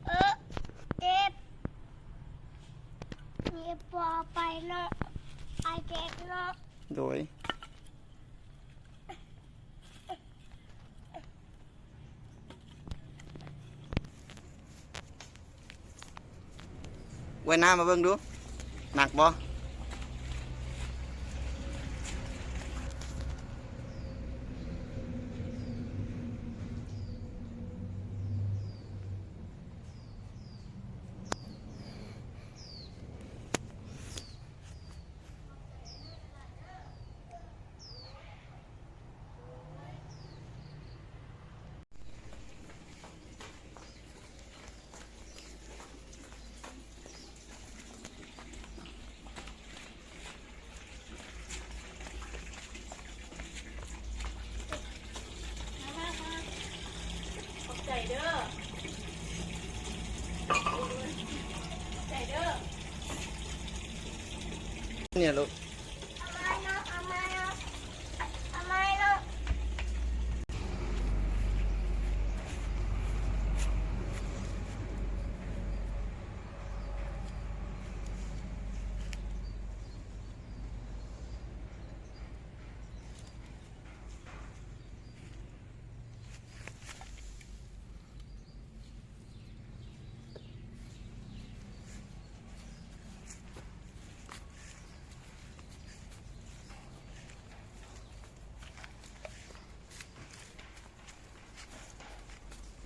ເອີ ເຈັບ ນີ້ພໍໄປເນາະ ໄປເຈັບເນາະ ໂດຍ. ວ່າຍນ້ຳມາເບິ່ງດູ ໜັກບໍ່? ຂອບໃຈເດີ ຂອບໃຈເດີ ນີ້ລູກ.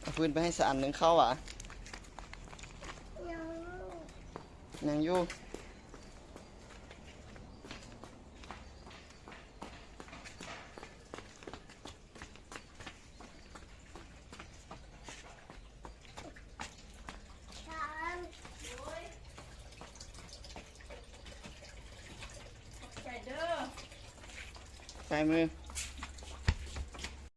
ເອົາຟືນໄປໃຫ້ສະອັນໜຶ່ງເຂົ້າຫວາ? ຍັງຢູ່ ຍັງຢູ່. ໃສ່ມື.